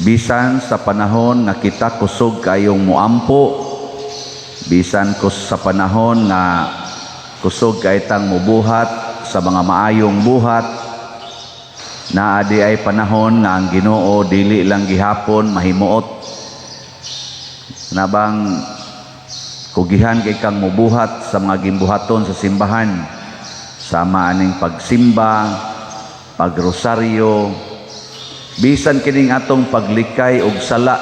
Bisan sa panahon nga kita kusog kayong muampo, bisan kus sa panahon nga kusog kay tang mubuhat sa mga maayong buhat, naa di ay panahon nga ang Ginoo dili lang gihapon mahimuot. Nabang kugihan kay kang mubuhat sa mga gimbuhaton sa simbahan, sama aning pagsimba, pagrosaryo, bisan kining atong paglikay og sala,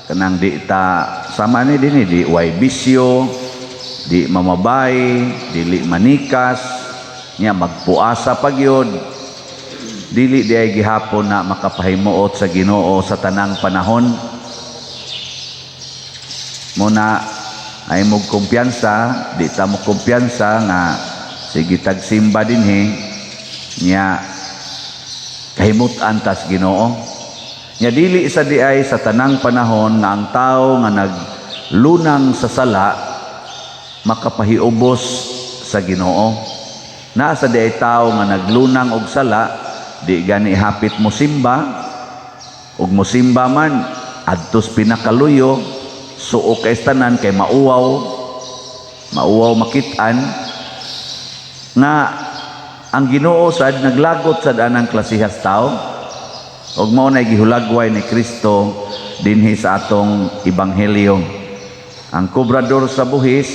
kanang di ta sama ni dinhi, di way bisyo, di mamabay, dili manikas nya, magpuasa pa gyud, dili di ay gihapon na makapahimuot sa Ginoo sa tanang panahon. Muna ay mo kumpiyansa, di ta mo kumpiyansa nga sige tagsimba dinhi nya kahimutan tas Ginoo. Nya dili sa di ay sa tanang panahon nga ang tao nga naglunang sa sala makapahiubos sa Ginoo. Naa sa di ay tao nga naglunang og sala, di gani hapit mo simba, ug mosimba man adtos pinakaluyo, suok kay tanan kay mauwaw, mauwaw makit-an nga ang Ginoo sad naglagot sad anang klasihas tao. Ug mao nay gihulagway ni Kristo dinhi sa atong ebanghelyo. Ang kobrador sa buhis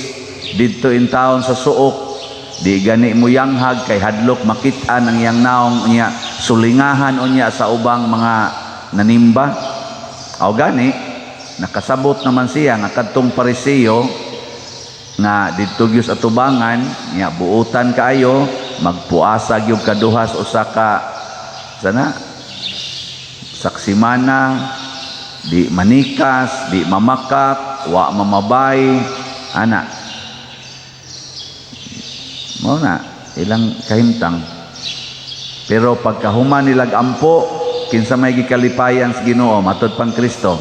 didto in taon sa suok, di gani mo yanghag kay hadlok makit-an ang iyang naong, unya sulingahan unya sa ubang mga nanimba. Aw gani nakasabot naman siya nga kadtong Pariseo nga didto gyud sa atubangan nya, buutan kaayo, magpuasa gyud kaduhas usa ka sana saksimana, di manikas, di mamakak, wa mamabay ana, mao na ilang kahimtang. Pero pagkahuman nilag ampo, kinsa may gikalipayan sa Ginoo matod pang Kristo?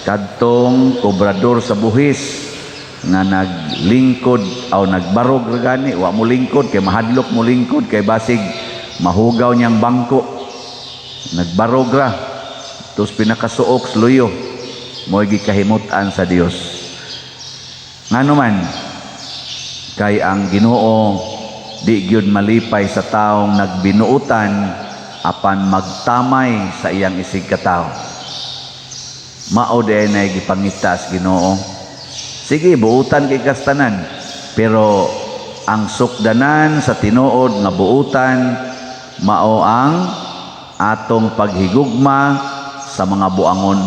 Kadtong kobrador sa buhis nga naglingkod o nagbarog ra gani, wa mo lingkod kay mahadlok mo lingkod kay basig mahugaw niyang bangko. Nagbarog ra tos pinakasuok sa luyo, mo'y gikahimut-an sa Dios. Ngano man? Kay ang Ginoo di gyud malipay sa taong nagbinuutan apan magtamay sa iyang isig katawo. Mao di nay gipangita sa Ginoo. Sige, buutan kay kastanan, pero ang sukdanan sa tinuod nga buutan mao ang atong paghigugma sa mga buangon,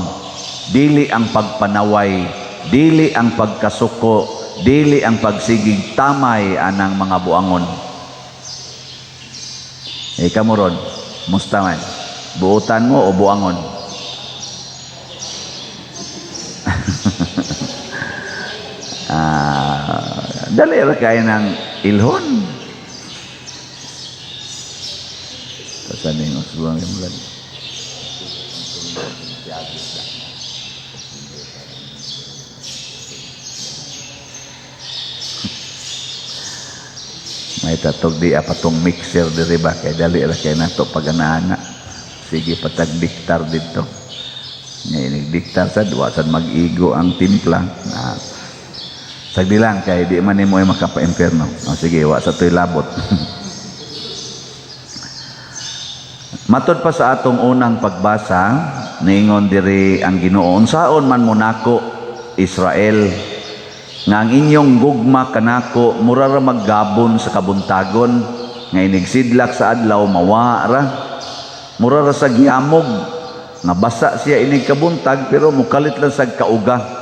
dili ang pagpanaway, dili ang pagkasuko, dili ang pagsigig tamay anang mga buangon. Eh kamo ron, musta man? Buutan mo o buangon? Dali ra kay ng ilhon. Pasaning usbang imlan. May tatog di apatong mixer diri ba kay dali ra kay nato paganaana. Sige patag diktar didto. Nya inig diktar sad wa sad mag-igo ang timpla. Na, sagdi lang kay di man nimo ay makapa-impierno. O sige, wa sa to'y labot. Matod pa sa atong unang pagbasa, niingon diri ang Ginoo, unsaon man mo nako, Israel, nga ang inyong gugma kanako mura ra maggabon sa kabuntagon, nga inigsidlak sa adlaw mawa ra. Mura ra sa giyamog nga basa siya inig kabuntag pero mukalit lang sa kauga.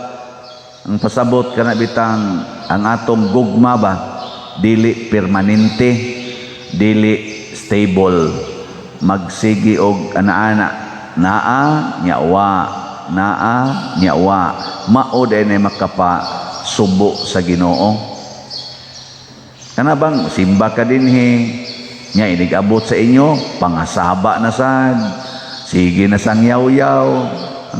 Ang pasabot kana bitang ang atong gugma ba dili permanente, dili stable, magsigi og ana-ana, naa nya wa, naa nya wa. Mao day na makapa subo sa Ginoo. Kana bang simba ka dinhi nya inig-abot sa inyo pangasaba na sad, sige na sang yaw-yaw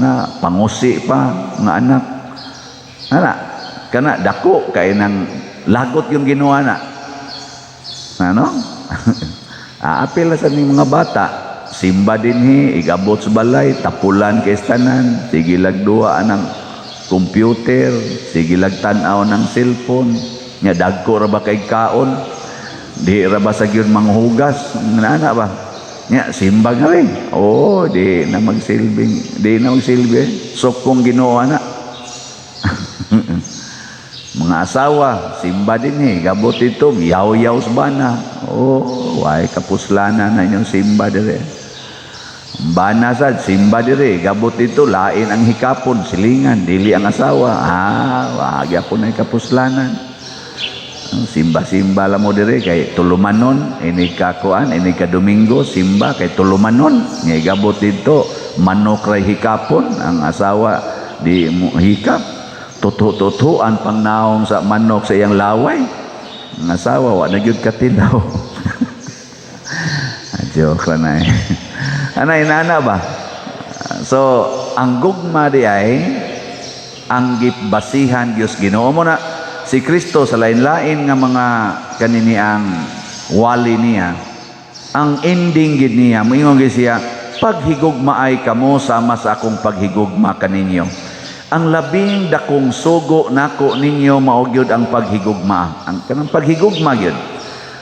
na, pangusi pa nga anak ana kana, dako kay nang lagot yung ginawa na ano. Aapil na sa ning mga bata. Simba dinhi, igabot sa balay, tapulan kay tanan, sige lag duwa anang computer, sige lag tan-aw ng cellphone. Nya dagko ra ba kay kaon? Di ra ba sa gyud manghugas? Nana ba? Nya simba nga rin. Oh, di na magsilbing, di na magsilbi. Sokong Ginoo ana. Mga asawa, simba dinhi, gabot ito, yaw-yaw sa bana. Oh, way kapuslanan na inyong simba dire. Bana sad, simba dire, gabot ito, lain ang hikapon, silingan, dili ang asawa. Ah, wag po na kapuslanan. Simba-simba lang mo dire kay tulumanon, ini kakuan, ini ka Domingo, simba kay tulumanon. Ngay gabot dito, manok ray hikapon, ang asawa di mo hikap. Tutu-tutuan pang naong sa manok sa iyang laway. Ang asawa, wa na gyud katilaw. Ah, joke ra na eh. Anay nana ba? So, ang gugma di ay ang gibasihan Dios Ginoo mo na si Kristo sa lain-lain nga mga kanini ang wali niya. Ang ending gid niya, moingon gid siya, "Paghigugmaay kamo sama sa akong paghigugma kaninyo." Ang labing dakong sugo nako ninyo mao gyud ang paghigugma. Ang kanang paghigugma gyud.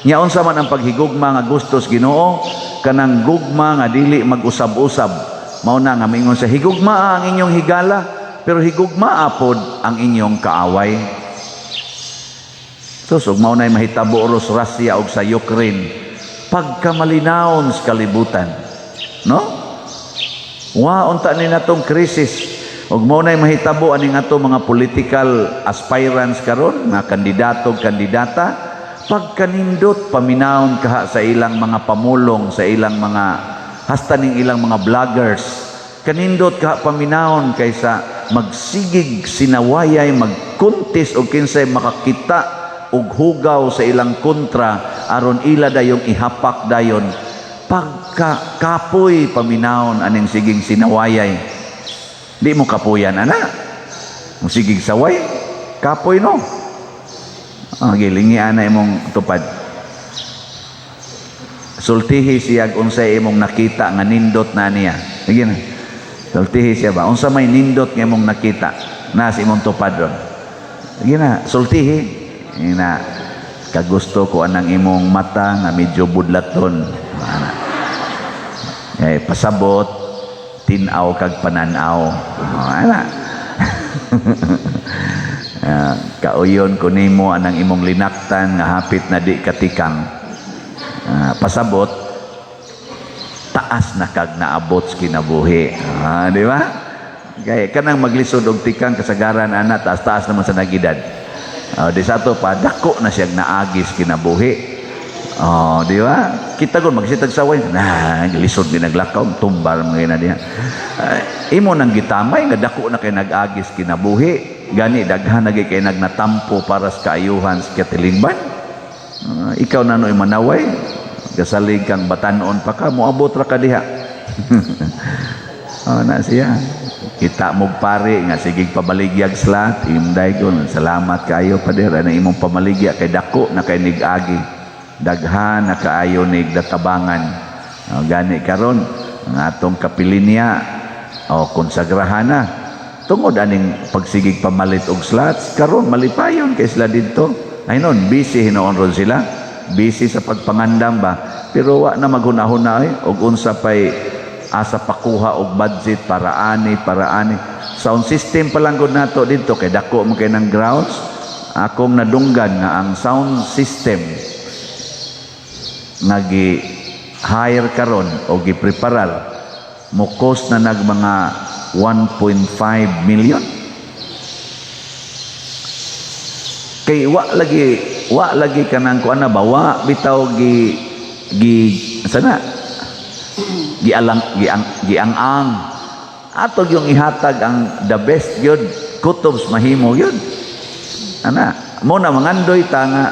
Nya unsa man ang paghigugma nga gustos Ginoo? Kanang gugma nga dili mag-usab-usab. Mao na nga mingon sa higugma ang inyong higala, pero higugmaa pod ang inyong kaaway. So, ug mao na'y mahitabo ros Russia og sa Ukraine, pagkamalinawon sa kalibutan. No? Wa unta ni natong krisis. Ug mao na'y mahitabo aning ato mga political aspirants karon, mga kandidato ug kandidata, pagkanindot paminawon kaha sa ilang mga pamulong, sa ilang mga hasta ning ilang mga vloggers. Kanindot kaha paminawon kaysa magsigig sinawayay, magkuntis og kinsay makakita og hugaw sa ilang kontra aron ila dayong ihapak dayon. Pagka kapoy paminawon aning siging sinawayay. Di mo kapuyan ana. Ang sigig saway, kapoy, no? Ang gilingi ana imong tupad. Sultihi siya unsay imong nakita nga nindot na niya. Sige na. Sultihi siya ba? Unsa may nindot nga imong nakita na sa imong tupad ron? Sige na, sultihi. Sige na. Kagusto ko anang imong mata nga medyo budlaton. Ana. Eh, pasabot, tinaw kag pananaw. Oh, ana. Ah, kauyon ko nimo anang imong linaktan nga hapit na di katikang. Ah, pasabot, taas na kag naabot sa kinabuhi. Ah, di ba? Kaya kanang maglisod og tikang kasagaran ana taas-taas naman sa nagidad. Oh, di sa ato pa dako na siyang naagis kinabuhi. Oh, di ba? Kita kon magsitag saway, na lisod ni naglakaw, tumbar mga na diha. Imo nang gitamay nga dako na kay nag-agis kinabuhi. Gani daghan na kay nagnatampo para sa kaayuhan sa katilingban. Ikaw na no manaway, gasalig kang batanon pa ka, moabot ra ka diha. Oh, na siya. Kita mo pare nga sigig pabaligyag slat, imday ko, salamat kayo, pader, ana imong pamaligya kay dako na kay nigagi. Daghan na kaayo nig databangan. Oh, gani karon ang atong kapilinya o konsagrahan na. Tungod aning pagsigig pamalit og slots, karon malipayon kay sila didto. Ay nun, busy hinuon ron sila. Busy sa pagpangandam ba. Pero wa na maghuna-huna ay og unsa pay asa pakuha og budget para ani, para ani. Sound system pa lang gud nato dito kay dako mo kay ng grounds. Akong nadunggan nga ang sound system nga gi hire karon o gi-preparar mo cost na nag mga 1.5 million, kay wa lagi kanang kuan na ba, wa bitaw gi gi sana gialang giang giang-ang ato yung ihatag ang the best gyud kutubs mahimo gyud ana. Mo na mangandoy ta nga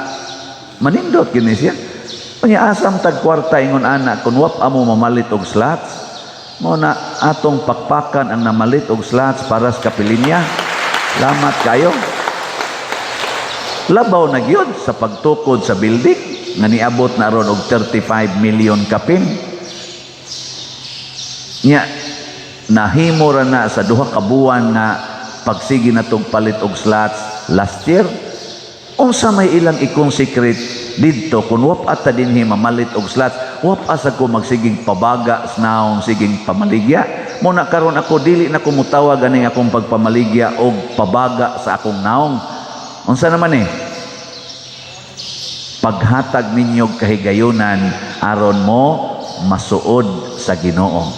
manindot gyud ni siya. Unya asam tag kwarta ingon ana kun wap amo mamalit og slots? Mo na atong pakpakan ang namalit og slots para sa kapilinya. Salamat kayo. Labaw na gyud sa pagtukod sa building nga niabot na ron og 35 million kapin. Nya nahimo ra na sa 2 ka buwan nga pagsigi na tog palit og slots last year. Unsa may ilang i-consecrate didto kung wa pa ta dinhi mamalit og slots? Wa pa sa ko magsiging pabaga sa naong, siging pamaligya. Mo na karon ako dili na ko mutawag aning akong pagpamaligya og pabaga sa akong naong. Unsa naman eh? Paghatag ninyo og kahigayunan aron mo masuod sa Ginoo.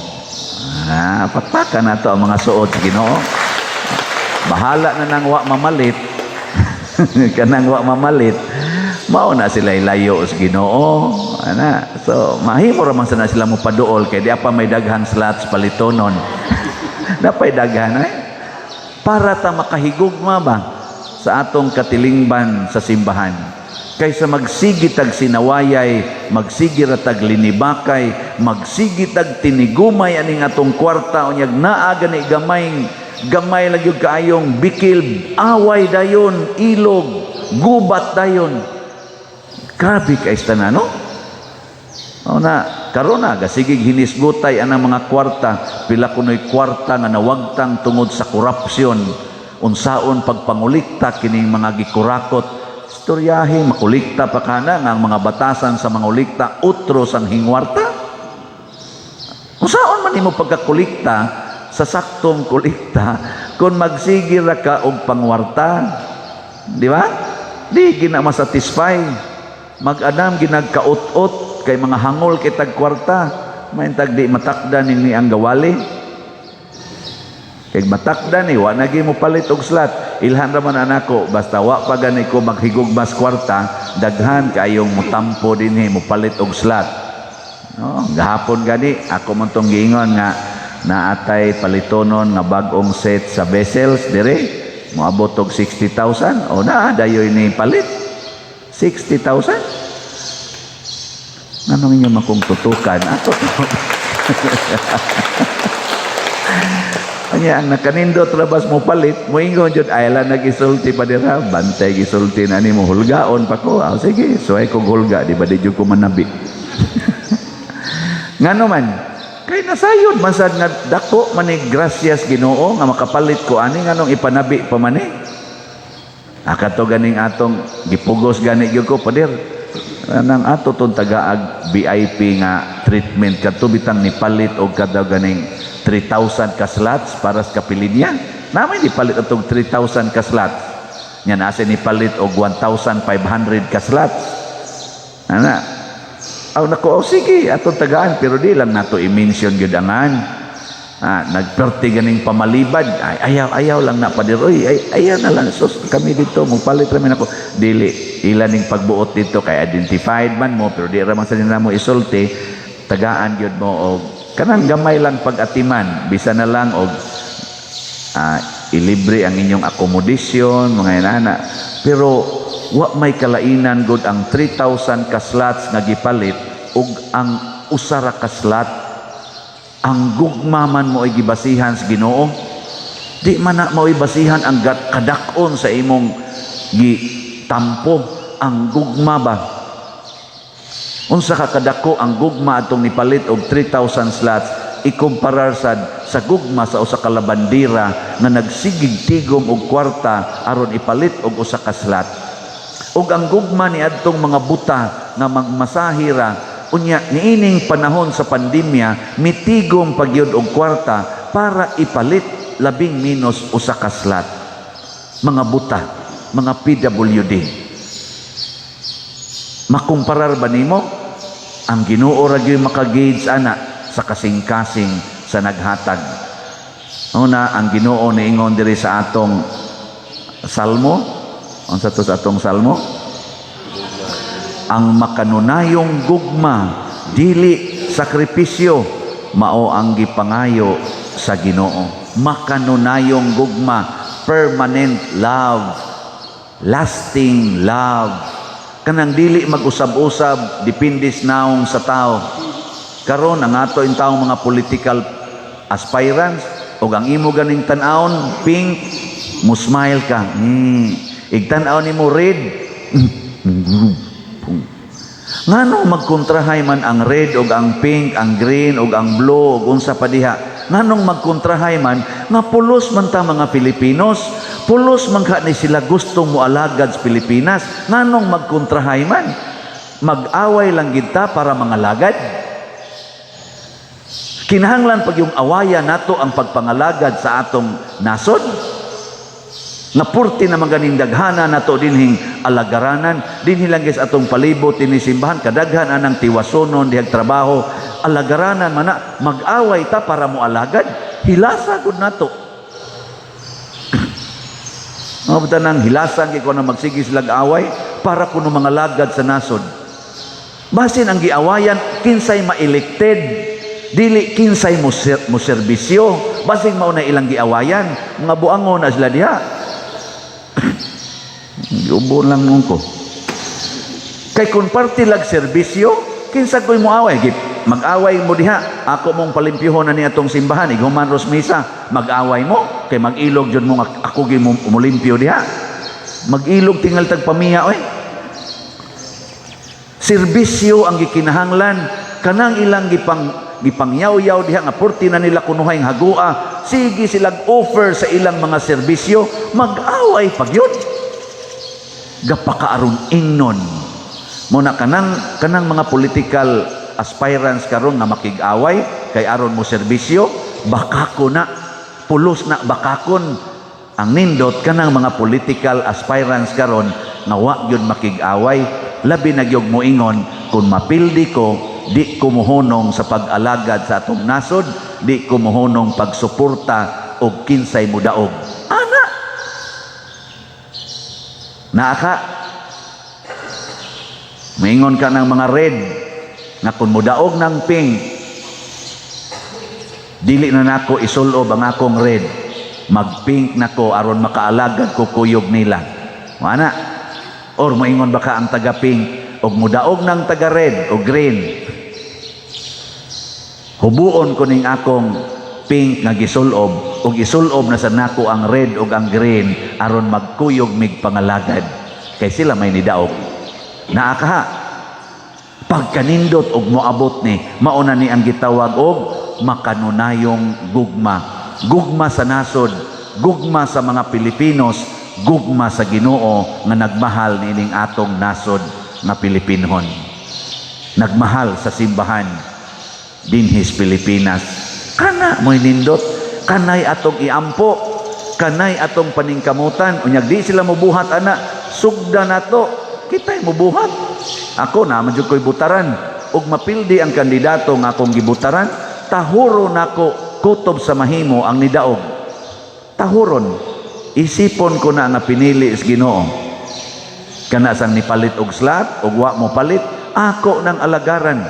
Ah, pakpaka nato ang mga suod sa Ginoo. Bahala na nang wa mamalit. Kanang wa mamalit, mao na sila ilayo sa Ginoo. Ana, so mahimo ra man sana sila mo paduol kay di pa may daghang slots palitonon. Napay daghan eh. Para ta makahigugma ba sa atong katilingban sa simbahan. Kaysa magsigi tag sinawayay, magsigi ra tag linibakay, magsigi tag tinigumay aning atong kwarta, unyag naa gani gamay, gamay lang gyud kaayong bikil, away dayon, ilog, gubat dayon. Grabe kay na, no? O na, karon na gasigig hinisgutay anang mga kwarta, pila kunoy kwarta nga nawagtang tungod sa korupsyon. Unsaon pagpangulikta kining mga gikurakot? Istoryahe, makulikta pa kana nga ang mga batasan sa mga ulikta utro sang hingwarta. Unsaon man nimo pagkakulikta sa saktong kulikta kung magsige ra ka og pangwarta? Di ba? Di gina masatisfy. Mag-anam ginagkaut-ot kay mga hangol kitag kwarta. Maintag di matakda ning ni ang gawali. Kay matakda ni wa na mo palit og slot. Ilhan ra man anako, basta wa pa gani ko maghigugmas kwarta, daghan kayong mutampo dinhi mo palit og slot. No, gahapon gani ako man tong giingon nga naatay palitonon nga bag-ong set sa vessels dire, moabot og 60,000, o naa dayoy ni palit 60,000. Nganong inyo makong tutukan ato? Anya ang nakanindot rabas mo palit, moingon jud, ay lang nagisulti pa dira, bantay gisulti na nimo, hulgaon pa ko. Ah, sige, suway kog hulga, di ba di jud ko manabi. Ngano man, kay nasayod man sad nga dako man ni grasyas Ginoo nga makapalit ko ani, nganong ipanabi pa man eh. Akato ganing atong gipugos gani gyud ko, pader. Nang ato tong tagaag VIP nga treatment kadto bitang nipalit og kada ganing 3,000 ka slots para sa kapilinya. Namay nipalit atong 3,000 ka slots. Nya nasa nipalit og 1,500 ka slots. Ana. Aw nako, oh, sige, atong tagaan, pero di lang nato i-mention gyud angan. Ah, nagperti ganing pamalibad. Ay, ayaw, ayaw lang na, pader. Oy, ay, ayaw na lang. Sus, kami dito, magpalit rami nako. Dili, ilan ning pagbuot dito kay identified man mo, pero di ra man sa nila mo isulti, tagaan gyud mo og kanang gamay lang pag-atiman, bisa na lang og ilibre ang inyong accommodation, mga inana. Pero wa may kalainan gud ang 3,000 ka slots nga gipalit ug ang usa ra ka slot. Ang gugma man mo ay gibasihan sa Ginoo. Di man na mao'y basihan ang kadak-on sa imong gitampo, ang gugma ba. Unsa ka kadako ang gugma atong nipalit og 3,000 slots ikumparar sad sa gugma sa usa ka labandira nga nagsigig tigom og kwarta aron ipalit og usa ka slot? Ug ang gugma ni adtong mga buta nga magmasahira unya niining panahon sa pandemya, mitigom pagyud og kwarta para ipalit labing minus usa ka slot. Mga buta, mga PWD, makumparar ba nimo? Ang Ginoo ra gyud maka-gauge ana sa kasing-kasing sa naghatag. Una, ang Ginoo niingon diri sa atong salmo. Unsa to sa atong salmo? Ang makanunayong gugma, dili sakripisyo, mao ang gipangayo sa Ginoo. Makanunayong gugma, permanent love, lasting love, kanang dili mag-usab-usab depende sa naong sa tao. Karon ang ato in taong mga political aspirants ug ang imo ganing tan-awon pink, mo smile ka. Igtan-aw nimo red. Ngano magkontrahay man ang red ug ang pink, ang green ug ang blue ug unsa pa diha? Nganong magkontrahay man nga pulos man ta mga Filipinos? Pulos man ka ni sila gustong moalagad sa Pilipinas. Nganong magkontrahay man? Mag-away lang gid ta para mangalagad. Kinahanglan pag yung awayan nato ang pagpangalagad sa atong nasod. Nga purti naman ganing daghana nato dinhing alagaranan, dinhi lang guys atong palibot dinhi simbahan, kadaghan anang tiwasonon dihag trabaho, alagaranan man na, mag-away ta para mo alagad, hilasa gud nato. Mga nang hilasan kay ko na magsige silag away para kuno mangalagad sa nasod. Basin ang giawayan kinsay ma-elected, dili kinsay mo serbisyo. Basing mao na ilang giawayan, mga buangon na sila diha. Giubo lang nun ko. Kay kung parte lag serbisyo, kinsa ko'y mo away? Gip, mag-away mo diha. Ako mong palimpyuhon na ni atong simbahan, ighuman ros misa, mag-away mo, kay mag-ilog jud mo nga ako gi mo mulimpyo diha. Mag-ilog tingal tag pamiya oy. Serbisyo ang gikinahanglan, kanang ilang gipangyaw-yaw diha nga purti na nila kunuhay hagua, sige silag offer sa ilang mga serbisyo, mag-away pag yun. Gapakaaron ingnon. Muna kanang mga political aspirants karon nga makig-away kay aron mo serbisyo, bakako na, pulos na bakakon. Ang nindot kanang mga political aspirants karon nga wa gyud makig-away, labi na gyud moingon, "Kung mapildi ko, di ko mohunong sa pag-alagad sa atong nasod, di ko mohunong pagsuporta og kinsay mudaog." Ana naa ka maingon ka ng mga red nga kung mudaog ng pink, dili na nako isulob ang akong red, mag-pink na ko aron makaalagad ko kuyog nila. Wala. Or moingon baka ang taga pink og mudaog ng taga red o green, hubuon ko ning akong pink nga gisulob ug isulob na sa nako ang red ug ang green aron magkuyog mig pangalagad kay sila may nidaog. Naa ka ha? Pagkanindot og moabot ni, mao na ni ang gitawag og makanunayong gugma, gugma sa nasod, gugma sa mga Pilipinos, gugma sa Ginoo nga nagmahal niining atong nasod nga Pilipinhon, nagmahal sa simbahan dinhis Pilipinas. Kana mo'y nindot, kanay atong iampo, kanay atong paningkamutan. Unyag di sila mobuhat ana, sugda nato, kita'y mobuhat. Ako na man jud ko'y butaran, ug mapildi ang kandidato nga akong gibutaran, tahuro nako kutob sa mahimo ang nidaog. Tahuron, isipon ko na nga pinili sa Ginoo. Kana sang nipalit og slot ug wa mo palit, ako nang alagaran.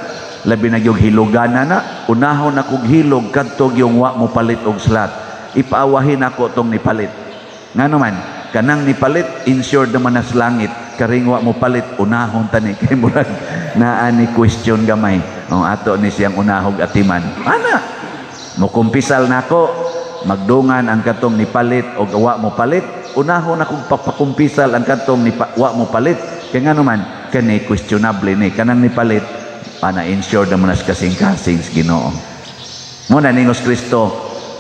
Labi na yung hilugana na, unahon akong hilog kadto yung wa mo palit og slot. Ipaawahin ako tong nipalit. Ngano man, kanang nipalit insured naman na sa langit. Karing wa mo palit, unahon tani kay murag naa ni question gamay. O ato ni siyang unahog atiman. Ana, mukumpisal nako, magdungan ang katong nipalit og wa mo palit, unahon akong papakumpisal ang katong wa mo palit. Kay ngano man, kani questionable ni kanang nipalit, pana insured naman nas kasing-kasing sa Ginoo. Muna ningos Kristo,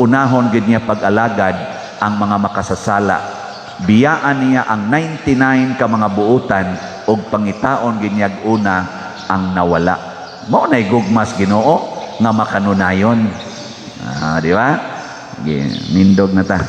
unahon gid niya pag-alagad ang mga makasasala. Biyaan niya ang 99 ka mga buutan ug pangitaon gid niya una ang nawala. Mao nay gugmas Ginoo nga makanunayon. Ah, di ba? Nindog na ta.